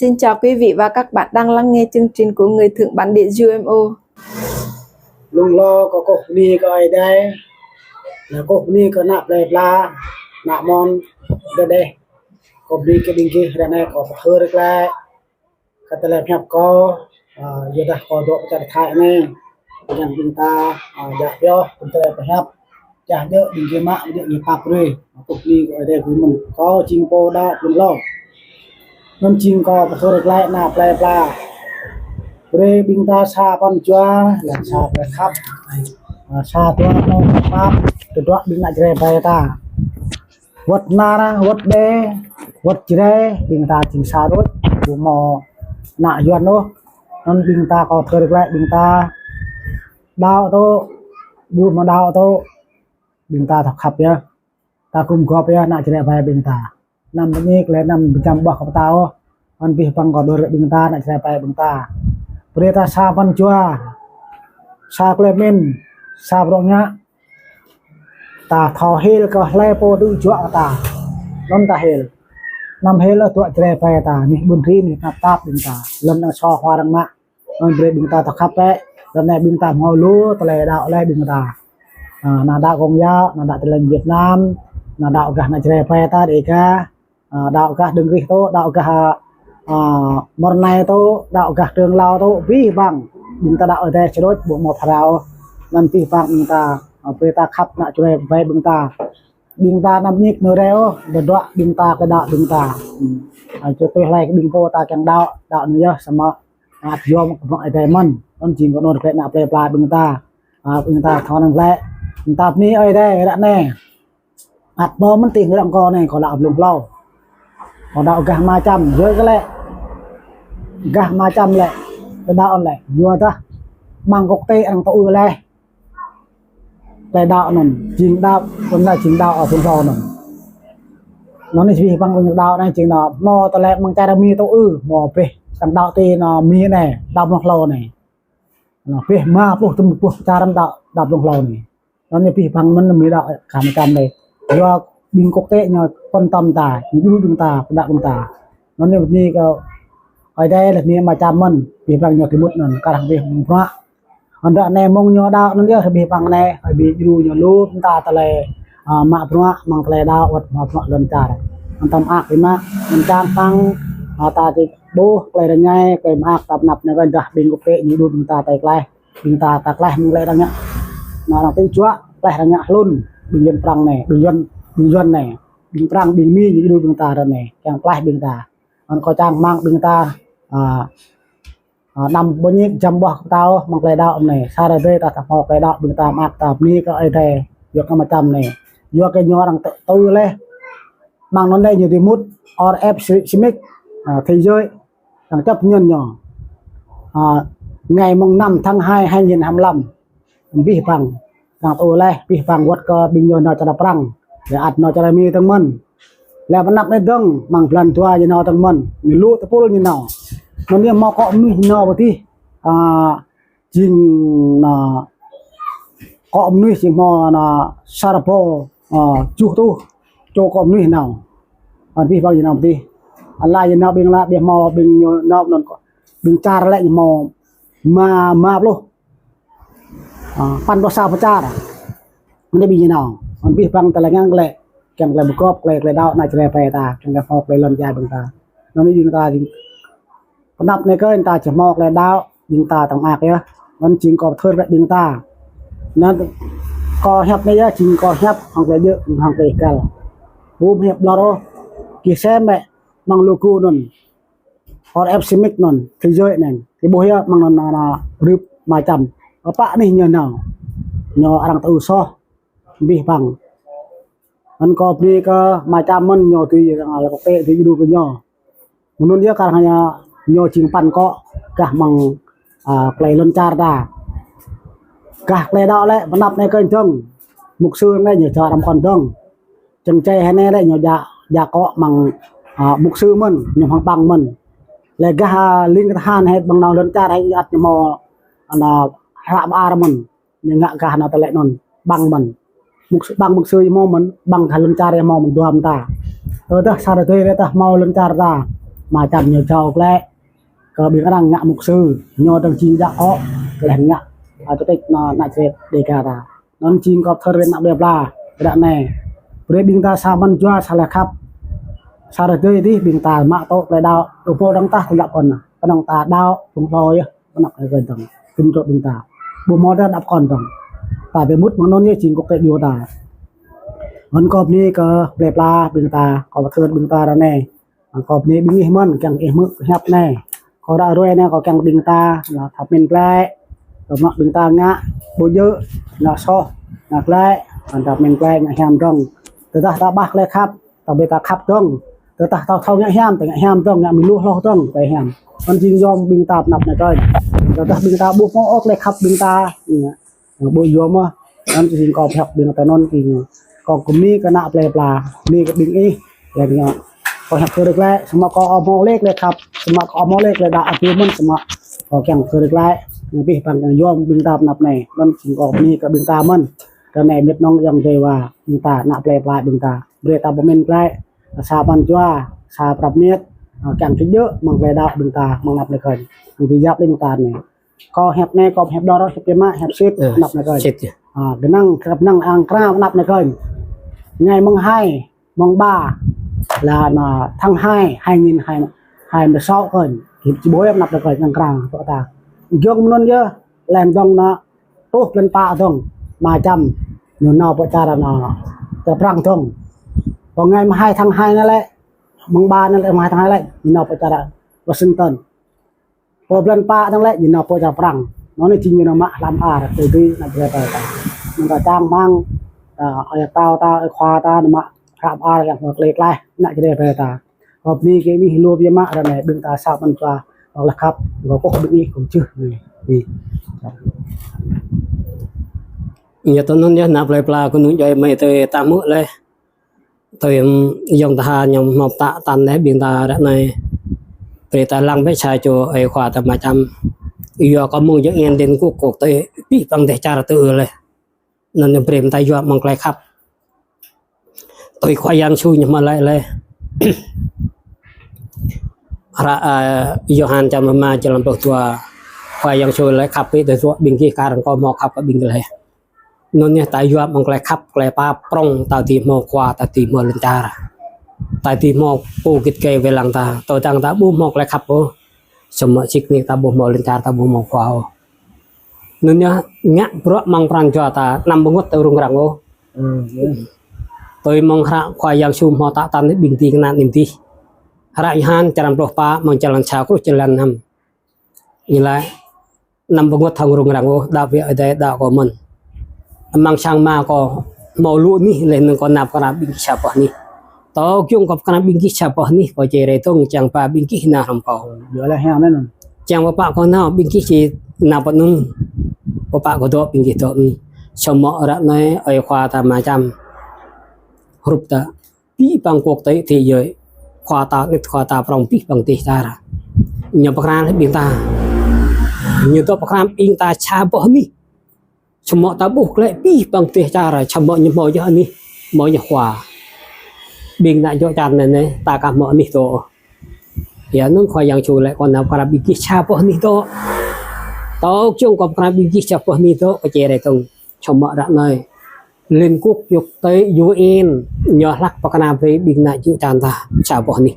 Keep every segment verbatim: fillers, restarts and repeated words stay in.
Xin chào quý vị và các bạn đang lắng nghe chương trình của Người Thượng Bản Địa U M O. Blung hlâo kâo kơkuh bơni kơ Ơi Adai, laih kơkuh bơni kơ ană plei pla, ană mơ̆n, gah đeh. Kâo bơni kơ ƀing gih, ră anai kâo pơhơr glaĭ kơ tơlơi pơhiăp kâo, a, yua dah kâo dŏ pơ čar Thái anai. Yang ƀing ta, a, djă̱ pioh, pơtơlơi pơhiăp. Čah djơ̆ ƀing gih mă, djơ̆ gih pap brơi. Kơkuh bơni kơ Ơi Adai brơi mơ̆n. Kâo jing pô đaŏ blung hlâo. Anŭn jing kâo pơhơr glaĭ ană plei pla. Brơi ƀing ta sa pran jua, laih sa tơlơi khăp. A, sa tơlơi pap, tơdruă ƀing ană Jrai ƀai ta. Wơ̆t nar, wơ̆t đe, wơ̆t Jrai, ƀing ta jing sa đôč, ƀu hmâo ană Yuan ôh. Anŭn ƀing ta kâo pơhơr glaĭ ƀing ta đaŏ tŏ, ƀu hmâo đaŏ tŏ, ƀing ta thâo khăp yơh. Ta gum gŏp yơh ană Jrai ƀai ƀing ta. Anăm bơni kơ lĕ anăm pơjăm ƀuah kơ pơtao ôh. Anŭn abih bang kâo đuaĭ ƀing ta, ană Jrai ƀai ƀing ta. Brơi ta sa pran jua, sa tơlơi pơmĭn, sa bruă ngă. Ta thâo hil kơ hlơi pô tŭ juă kơ ta. Anŭn ta hil. Anăm hil ôh tơdruă Jrai ƀai ta, anih ƀun rin, anih tơnap tap ƀing ta. Lŏn anŭn soh hua arăng mă. Anŭn brơi ƀing ta thâo khăp bĕ. Ră anai ƀing ta hmâo lu tơlơi đaŏ laih ƀing ta. A, ană đaŏ Công giáo, ană đaŏ Tin Lành Việt Nam, ană đaŏ gah ană Jrai ƀai ta đe gah. A, đaŏ gah Đấng Christ tŏ, đaŏ gah, a, Mormon tŏ, đaŏ gah Trưởng Lao tŏ, abih bang. Ƀing ta đaŏ Ơi Adai sa đôč, ƀu hmâo pha rao. Anŭn abih bang ƀing ta, a, brơi ta khăp ană Jrai ƀai ƀing ta. Ƀing ta anăm ñik nơ̆ reo, tơdruă ƀing ta, tơlơi đaŏ ƀing ta. Hmm. A, čơkơi hlơi kơ ƀing pô ta kiăng đaŏ, đaŏ anŭn yơh samơ̆ ăt yom kơ bruă Ơi Adai mơ̆n. Anŭn jing kâo nơ̆r glaĭ ană plei pla ƀing ta. A, ƀing ta thâo năng glaĭ. Ƀing ta bơni Ơi Adai ră anai. Ăt hmâo mơ̆n tĭng ră kâo anai kâo đaŏ blung hlâo. Kâo đaŏ gah Ama Čăm, yua kơ lĕ gah Ama Čăm lĕ, tơlơi đaŏ lĕ, yua dah amăng quốc tế arăng tŭ ư laih. Tơlơi đaŏ anŭn, jing đaŏ, kâo anai jing đaŏ ơ blung hlâo anŭn. Anŭn anih abih bang ƀing đaŏ anai jing anŭn, hmâo tơlơi amăng čar Mi tŭ ư, hmâo abih, arăng đaŏ tui anŭn Mi anai, đaŏ blung hlâo anai. Anŭn abih rơma pluh tơjuh pluh čar arăng đaŏ, đaŏ blung hlâo anai. Anŭn anih abih bang mơ̆n Mi đaŏ gah Ama Čăm anai. Yua ƀing quốc tế ñu quan tâm ta, ñu djru ƀing ta, pơđaŏ ƀing ta. Anŭn anih bơni kơ Ơi Adai laih bơni Ama Čăm mơ̆n, abih bang ñu tui mŭt anŭn, kar hăng abih bang bruă. Anŭn ră anai mơ̆ng ñu đaŏ anŭn yơh, abih bang anai, abih djru ñu lu ƀing ta tơlơi, a, mă bruă, amăng tơlơi đaŏ, wơ̆t mă bruă lŏn čar. Anŭn ta mơak biă mă, anŭn čang păng, a, ta či ƀuh tơlơi rơngai, tơlơi mơak ta pơanăp anai kơ dah ƀing quốc tế ñu djru ƀing ta tơlơi klaih. Ƀing ta ta klaih mơ̆ng tơlơi arăng ngă. Anŭn arăng tŭ juă, klaih arăng ngă hlŭn. Ƀing Yuan Prăng anai, ƀing Yuan, ƀing Yuan anai. Ƀing Prăng, ƀing Mi, ñu djru ƀing ta ră anai. Kiăng klaih ƀing ta. Anŭn kâo čang rơmang ƀing ta, a, a, anăm ƀu ñik pơjăm ƀuah kơ pơtao amăng tơlơi đaŏ anai. Sa hrơi ta thâo hmâo tơlơi đaŏ ƀing ta mơak ta bơni kơ Ơi Adai. Yua kơ Ama Čăm anai. Yua kơ ñu arăng tŭ, tŭ laih. Amăng anŭn anai ñu tui mŭt R F Summit, a, thế giới. Arăng chấp nhận ñu. A, ngày mùng năm tháng hai, hai nghìn hai mươi lăm. Abih bang. Arăng tŭ laih, abih bang wơ̆t kơ ƀing ñu nao čar Prăng. Lĕ ăt nao čar Mi dơ̆ng mơ̆n. Lĕ pơanăp anai dơ̆ng, amăng blan dua ñu nao dơ̆ng mơ̆n. Ñu lu tơpul ñu nao. Anŭn ñu hmâo akŏ mơnuih ñu nao pơ adih. A, jing anŭn akŏ mơnuih jing hmâo anŭn sa rơbâo, a, tơjuh rơtuh čô akŏ mơnuih nao. Anŭn abih bang ñu nao pơ adih. Anŭn laih ñu nao ƀing laih, ƀing hmâo ƀing ñu nao anŭn kơ ƀing čar lĕ ñu hmâo rơma, rơma pluh. A, păn pluh sa pơ čar. Anŭn ƀing ñu nao. Anŭn abih bang tơlơi ngă lĕ, kiăng tơlơi pơgop, tơlơi, tơlơi đaŏ ană Jrai ƀai ta, kiăng tơlơi hmâo tơlơi lŏn čar ƀing ta. Anŭn ƀing ta jing pơanăp anai kơ ta či hmâo tơlơi đaŏ, ƀing ta tơ̆ng mơak yơh. Anŭn jing kâo pơthâo brơi ƀing ta. Anŭn kâo hiăp anai yơh, jing kâo hiăp hăng tơlơi djơ̆, hăng tơlơi găl. Ƀu hiăp ƀlŏr ôh. Gih sem bĕ amăng logo anŭn. R F Summit anŭn, thế giới anŭn. Gih ƀuh yơh amăng anŭn, anŭn, anŭn, rup Ama Čăm. Pă anih ñu nao. Ñu arăng tŭ ư soh. Abih bang. Anŭn kâo bơni kơ Ama Čăm mơ̆n ñu tui arăng lăk tĕ tui djru kơ ñu. Anŭn yơh kar hăng ñu jing păn akŏ gah amăng, a, tơlơi lŏn čar ta. Gah tơlơi đaŏ lĕ pơanăp anai kơ dơ̆ng. Mục sư anai ñu čar amăng kŏn dơ̆ng. Čang čai hơnai lĕ ñu djă, djă akŏ amăng, a, mục sư mơ̆n, ñu hăng păng mơ̆n. Lĕ gah, a, ling kơthan hĕ amăng anŭn lŏn čar hĕ ăt ñu hmâo, anŭn, hră mơar mơ̆n. Ñu ngă gah anŭn tơlơi anŭn, păng mơ̆n. Mục sư, păng mục sư hmâo mơ̆n, păng gah lŏn čar hmâo mơ̆n dua mơta. Tơdah sa hrơi tơdah hmâo lŏn čar ta. Ama Čăm ñu jao glaĭ kơ ƀing arăng ngă mục sư, ñu dơ̆ng jing djă ôh, laih ngă, a, chủ tịch ană, ană Črep Đêga ta. Anŭn jing kâo thâo rơwĕn ană plei pla ră anai. Brơi ƀing ta sa mơ̆n jua sa laih khăp. Sa rơdơi dih ƀing ta mă tŏ tơlơi đaŏ, rơbâo dơ̆ng tah tơlơi pơkŏn. Kơnơ̆ng ta đaŏ, ƀing hlâo yơh, anăp anai kơnh dơ̆ng. Kơnơ̆ng tŏ ƀing ta. Ƀu hmâo tơlơi đaŏ pơkŏn dơ̆ng. Ta ƀu mŭt mơ̆ng anŭn yơh jing kŏk tĕ djuai ta. Anŭn kâo bơni kơ plei pla ƀing ta, kâo pơthâo ƀing ta ră anai. Anŭn kâo bơni ƀing ih mơ̆n, kiăng ih hmư̆ hiăp anai. Kâo ră ruai anai kâo kiăng ƀing ta, anŭn thâo pơmĭn glaĭ. Kâo mă ƀing ta ngă, ƀu djơ̆, ngă soh, ngă glaĭ, anŭn thâo pơmĭn glaĭ, ngă hiam dơ̆ng. Tơdah ta ƀah tơlơi khăp, ta ƀu ta khăp dơ̆ng. Tơdah ta thâo ngă hiam, ta ngă hiam dơ̆ng, ngă mơnuih hloh dơ̆ng, ta hiam. Anŭn jing yom ƀing ta pơ anăp anai kơnh. Tơdah ƀing ta ƀu hmâo ôh tơlơi khăp ƀing ta, ngă, ƀu yom ôh. Anŭn jing kâo pơhiăp ƀing ta anŭn jing. Kâo kơ bơni kơ ană plei pla, bơni kơ ƀing ih, laih ngă. Kâo hiăp kơ rơ̆k glaĭ, samơ̆ kâo ƀu hmâo lĕ tơlơi khăp, samơ̆ kâo ƀu hmâo lĕ tơlơi đaŏ ƀu mơ̆n, samơ̆ kâo kiăng kơ rơ̆k glaĭ, ngă abih bang kiăng yom ƀing ta pơ anăp anai. Anŭn jing kâo bơni kơ ƀing ta mơ̆n. Kơ anai mĕt nŏng ayŏng adơi wa, ƀing ta ană plei pla ƀing ta. Brơi ta pơmĭn glaĭ, sa mơ̆n jua, sa prăp mĕt, a, kiăng kơ djơ̆ mơ̆ng plei đaŏ ƀing ta, mơ̆ng anăp anai kơnh. Anŭn ƀu yap lĕ ƀing ta anai. Kâo hiăp anai, kâo hiăp dơ̆ng, hiăp biă mă, hiăp sĭt, ơ, anăp anai kơnh. Sĭt yơh. A, kơnơ̆ng krăp kơnơ̆ng ang kra anăp anai kơnh. Anai mơ̆ng hai, mơ̆ng ba, laih anŭn tháng hai, hai nghìn hai, hai mươi sáu kơnh. Kơ či ƀuh anăp anai kơnh, ang kra, tŏ ta. Giŏng mơ̆n anŭn yơh, laih dơ̆ng anŭn, truh blan pă dơ̆ng, Ama Čăm, ñu nao pơ čar anŭn, čar Prăng dơ̆ng. Pơ ngày mười hai tháng hai anai lĕ, mơ̆ng ba anai lĕ, mười hai tháng hai lĕ, ñu nao pơ čar Washington. Pơ blan pă dơ̆ng lĕ, ñu nao pơ čar Prăng. Anŭn anai jing ñu nao mă hlăm ar, tui tui anăp Jrai ta. Anŭn ta čang rơmang, ta, ơi tao ta, ơi khua ta, nao mă hlăm ar yang hơ̆k lĕ klaih, anăp Jrai ta. Kâo bơni kơ ih lu biă mă ră anai ƀing ta sa mơ̆n jua, kâo laih khăp, kâo kơkuh ƀing ih kơ jưh. Anai. Anai. Yua tui anŭn yơh anăp plei pla kơ anŭn djuai mơi tui ta hmư̆ laih. Tui, ưm, yŏng ta ha ñu hmâo pơtă tăn laih ƀing ta ră anai. Brơi ta lăng bĕ sa čô ơi khua ta Ama Čăm. Yua kơ mơ̆ng yơh ngăn đen kŭk kŭk tui abih bang dêh čar tui laih. Anŭn ñu brơi ta yua mơ̆ng tơlơi khăp. Tui Khua Yang Yêsu ñu hmâo laĭ laih. Hră, ơ, Yôhan črăn rơma, črăn pluh dua. Khua Yang Yêsu laĭ khăp bĕ tơdruă ƀing gih kar kâo hmâo khăp kơ ƀing gih laih. Anŭn yơh ta yua mơ̆ng tơlơi khăp, tơlơi pap prŏng, ta dưi hmâo khua, ta dưi hmâo lŏn čar. Ta dưi hmâo pô git gai wai lăng ta, tơdang ta ƀu hmâo tơlơi khăp ôh. Samơ̆ sĭt nik ta ƀu hmâo lŏn čar, ta ƀu hmâo khua ôh. Anŭn yơh ngă bruă amăng pran jua ta, anăm bơngot tơ rŭng răng ôh. Ơ, yơh. Tui mơ̆ng hră Khua Yang Yêsu hmâo pơtă tăn ƀing ding kơna anŭn dih. Hră Yôhan črăn pluh pă mơ̆ng črăn sa truh črăn năm. Ñu laĭ, anăm bơngot hăng rŭng răng ôh, đaŏ biă Ơi Adai, đaŏ kâo mơ̆n. Amăng sang Ama kâo hmâo lu anih, laih anŭn kâo nao pơkra ƀing gih sa boh anih. Tŏ giŏng kâo pơkra ƀing gih sa boh anih, kâo či rai dơ̆ng, čang pă ƀing gih nao hrŏm kâo. Yua laih hiam anŭn. Čang pơpă kâo nao, ƀing gih či nao pơ anŭn. Pơpă kâo dŏ, ƀing gih dŏ anŭn. Samơ̆ ră anai ơi khua ta Ama Čăm. Hrup ta abih bang quốc tế thế giới, khua ta anet, khua ta prŏng abih bang dêh čar. Ñu pơkra laih ƀing ta. Ñu dŏ pơkra ƀing ta sa boh anih. Samơ̆ ta ƀuh glaĭ abih bang dêh čar, samơ̆ ñu hmâo yơh anih, hmâo yơh khua. Ƀing ană djuai čar anai, anai, ta aka hmâo anih dŏ. Yua anŭn Khua Yang Yêsu laĭ kâo nao pơkra ƀing gih sa boh anih dŏ. Tŏ giŏng kâo pơkra ƀing gih sa boh anih dŏ, kâo či rai dơ̆ng. Samơ̆ ră anai Liên Quốc Quốc tế U N ñu hlak pơkra brơi ƀing ană djuai čar ta sa boh anih.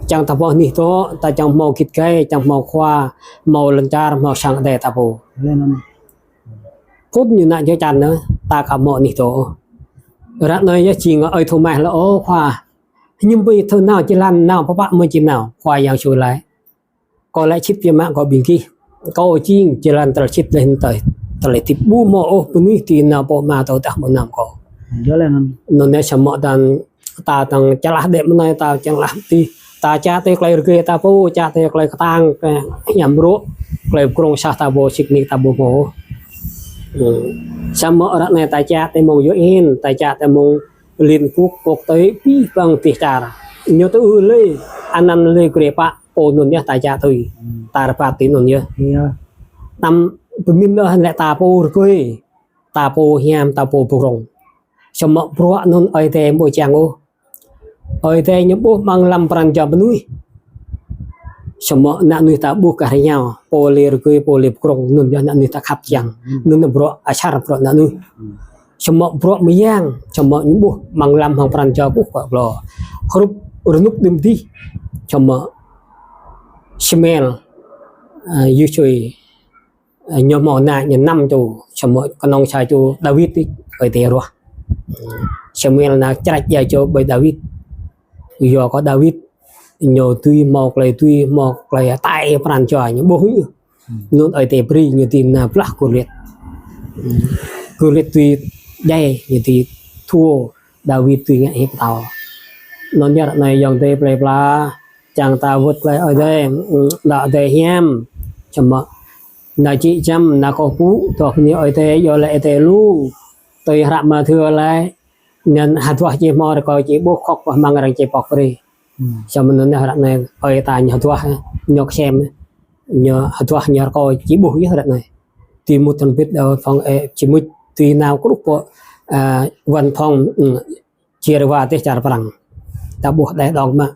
Čang ta boh anih dŏ, ta čang hmâo git gai, čang hmâo khua, hmâo lŏn čar, hmâo sang Ơi Adai ta pô. Phŭn ñu ană djuai čar anai, ta aka hmâo anih dŏ. Ră anai yơh jing ơi Thômas laĭ, ơ khua, hiư̆m pă thâo nao jơlan nao pơpă mơ̆ či nao, Khua Yang Yêsu laĭ. Kâo laĭ sĭt biă mă kơ ƀing gih. Kâo jing jơlan, tơlơi sĭt laih anŭn tơlơi, tơlơi hơdip, ƀu hmâo ôh mơnuih dưi nao pơ Ama tơdah ƀu nao mơ̆ng kâo. Yua laih anŭn. Anŭn yơh samơ̆ dơ̆ng ta dơ̆ng čơlah đĕ mơnai ta čơlah tih. Ta čă tui tơlơi rơgơi ta pô, čă tui tơlơi kơtang, tơlơi hiam rŏ, tơlơi pơkrŏng sah ta pô, sĭt nik ta ƀu hmâo. Ơ. Samơ̆ ră anai ta čă tui mơ̆ng U N, ta čă tui mơ̆ng Liên Quốc Quốc tế abih bang dêh čar. Ñu tơ ư lĕ, anăn lĕ grê pă, pô anŭn yơh ta čă tui. Hmm. Ta rơbat tui anŭn yơh. Yơh. Anăm pơmĭn ôh lĕ ta pô rơgơi, ta pô hiam, ta pô pơkrŏng. Samơ̆ bruă anŭn Ơi Adai ƀu čang ôh. Ơi Adai ñu ƀuh amăng lăm pran jua mơnuih. Samơ̆ ană mơnuih ta ƀuh kah rơngiao, pô lĕ rơgơi, pô lĕ pơkrong, anŭn yơh ană mơnuih ta khăp kiăng. Hmm. Anŭn bruă asar bruă ană mơnuih. Hmm. Samơ̆ bruă mơyang, samơ̆ ñu ƀuh amăng lăm hăng pran jua ƀuh kơ glô. Hrup rơnŭk đưm dih, samơ̆ Samuel, ơ, Yêsu, ơ, ñu hmâo ană ñu năm čô, samơ̆ kơnơ̆ng sa čô Dawid đôč, Ơi Adai ruah. Samuel nao črăč ia čô ƀơi Dawid. Yua kơ Dawid ñu dưi hmâo tơlơi, dưi hmâo tơlơi tai pran jua ñu ƀuh yơh. Hmm. Anŭn Ơi Adai brơi ñu dưi nao blah Gôliat. Hmm. Gôliat dưi djai, ñu dưi thua, Dawid dưi ngă hĭ pơtao. Anŭn yơh ră anai ayŏng adơi plơi pla, čang ta wơ̆t tơlơi Ơi Adai, hmm, đaŏ Ơi Adai hiam. Samơ̆ nao či čăm, nao kơkuh pơpŭ, tơl bơni Ơi Adai, yua lĕ Ơi Adai lu. Tui hră Mathiơ laĭ, anŭn hơduah či hmâo rơkâo či ƀuh, khŏk pơhmăng arăng či pŏk brơi. Hmm. Samơ̆ anŭn yơh ră anai ơi ta ñu hơduah, ñu kơsem, ñu hơduah ñu rơkâo či ƀuh yơh ră anai. Tui mŭt tơnbit đaŏ phŏng, ơ, či mŭt tui nao kruh pơ, ơ, văn phòng, hmm, či rơwa tĕh čar Prăng. Ta ƀuh đai đong mă.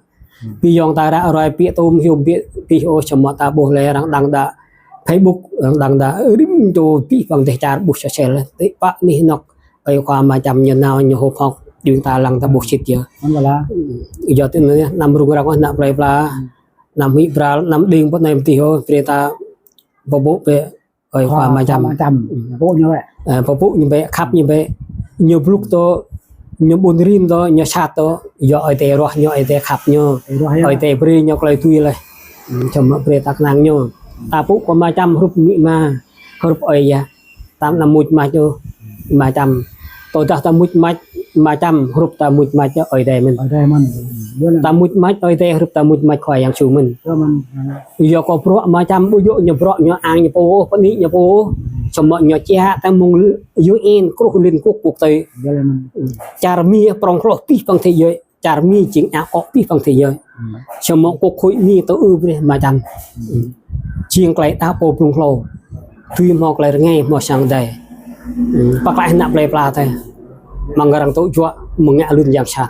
Hmm. Ƀing ayŏng ta ră ruai ƀiă tôm hiư̆m ƀiă pih ôh, samơ̆ ta ƀuh lĕ arăng đăng đa Facebook, arăng đăng đa rĭm čô pih păng tĕh čar ƀuh sosel. Tĕ pă anih anŏk ơi khua Ama Čăm ñu nao ñu hơ̆k hŏk, jing ta lăng ta ƀuh sĭt yơh. Anŭn lah. Yua tui anŭn yơh, anăm rŭng răng ôh ană plơi pla. Anăm hĭ bral, anăm đing pơ anai pơ adih ôh, brơi ta pơpŭ bĕ ơi khua Ama Čăm. Ama Čăm. Pơpŭ ñu bĕ. Ơ, pơpŭ ñu bĕ, khăp ñu bĕ. Ñu blŭk tơ, ñu ƀun rin tơ, ñu sat tơ, yua Ơi Adai ruah ñu, Ơi Adai khăp ñu. Ơi Adai ruah yơh. Ơi Adai brơi ñu tơlơi dưi laih. Hmm, samơ̆ brơi ta kơnang ñu. Ta pŭ kơ Ama Čăm hrup amĭ ama, hrup ơi yă. Ta anăm mŭč mač ôh, Ama Čăm. Tơdah ta mŭč mač Ama Čăm, hrup ta mŭč mač Ơi Adai mơ̆n. Ơi Adai mơ̆n. Yơh lah. Ta mŭč mač Ơi Adai, hrup ta mŭč mač Khua Yang Yêsu mơ̆n. Yơh mơ̆n. Yua kơ bruă Ama Čăm ƀu djơ̆ ñu bruă ñu ang ñu pô, pơni ñu pô. Samơ̆ ñu či hă ta mơ̆ng U N kruh Liên Quốc quốc tế. Yơh lah mơ̆n. Čar Mi prŏng hloh pih păng thế giới. Čar Mi jing akŏ pih păng thế giới. Hmm. Samơ̆ kơ khối Mi tơ ư brơi Ama Čăm. Hmm. Jing tơlơi đaŏ pô blung hlâo. Dưi hmâo tơlơi rơngai hmâo sang Ơi Adai. Hmm. Pơklaih ană plơi pla ta. Mơ̆ng arăng tŭ juă mơ̆ng ngă lŏn yang sat.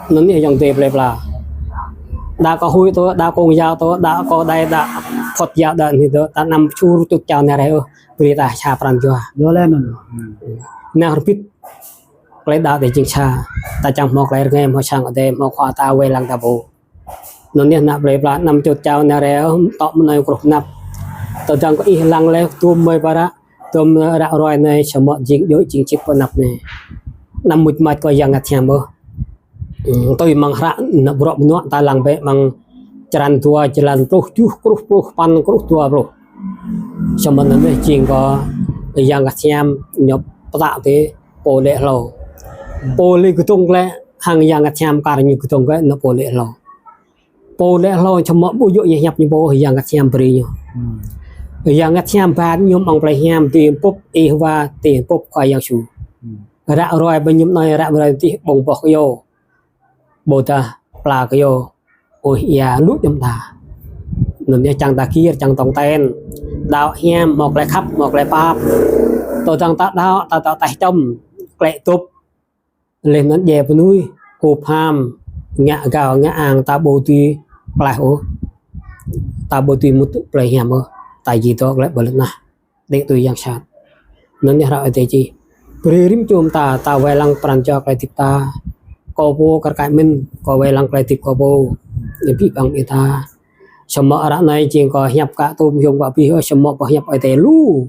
Anŭn yơh ayŏng adơi plơi pla. Đa kơ huĭ tơ, đa kông yao tơ, đa kơ đai, đa phŏt yao, đa anih tơ, ta anăm čur tŭk čao nao rai ôh. Brơi ta sa pran jua. Yua lĕ anŭn. Nao rơbit. Tơlơi đaŏ ta jing sa, ta čang hmâo tơlơi rơngai, hmâo sang Ơi Adai, hmâo khua ta wai lăng ta pô. Anŭn yơh ană plơi pla anăm čut čao nao rai, tŏ mơnai kruh pơanăp. Tơdang kơ ih lăng lĕ, tŭm mơi pơră, tŭm ră ruai anai, samơ̆ jing djơ̆ jing čĭp pơ anăp anai. Anăm mŭč mač kơ Yang Bơngăt Hiam ôh. Hmm, tui mơ̆ng hră ană bruă mơnuă ta lăng bĕ mơ̆ng črăn dua, črăn pluh tơjuh, kruh pluh păn, kruh dua pluh. Samơ̆ anŭn yơh jing kơ Yang Bơngăt Hiam ñu pơtă tơ pô lĕ hlâo. Pô lĕ gơdŏng lĕ hăng Yang Bơngăt Hiam kar ñu gơdŏng kơ anŭn pô lĕ hlâo. Pô lĕ hlâo samơ̆ ƀu djơ̆ ñu hiăp ñu pô, Yang Bơngăt Hiam brơi ñu. Hmm. Yang Bơngăt Hiam ba ñu mơ̆ng plei hiam tơl pŭp ih wa tơl pŭp Khua Yang Yêsu. Hmm. Ră ruai ƀơi mơñum anai, ră ruai tih ƀơ̆ng boh kơyâo. Ƀôdah pla kơyâo. Ơi, ia lu jăm ta. Anŭn yơh čang ta gir, čang tong ten. Đaŏ hiam, hmâo tơlơi khăp, hmâo tơlơi pap. Tơdang ta đaŏ, ta đaŏ taih čăm, klĕ tŭp. Laih anŭn djai pơnuih, kơp ham, ngă gao, ngă ang, ta ƀu dưi pơklaih ôh. Ta ƀu dưi mŭt plei hiam ôh. Ta či dŏ glaĭ ƀơi lŏn tơnah. Đĕ tui yang sat. Anŭn yơh hră Ơi Adai čih. Brơi rĭm čô ta, ta wai lăng pran jua tơlơi hơdip ta. Kâo pô kar kaĭ mơ̆n, kâo wai lăng tơlơi hơdip kâo pô. Ñu pih păng ƀing ta. Samơ̆ ră anai jing kâo hiăp kơ tŭm hiư̆m kơ pih, ơ, samơ̆ pơhiăp Ơi Adai lu.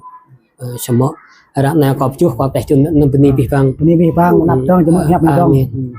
Ơ, samơ̆ ră anai kâo pơčuh kâo pơčun anŭn bơni pih păng. Bơni pih păng, anăp dơ̆ng, samơ̆ hiăp anŭn dơ̆ng. Amen. Hmm.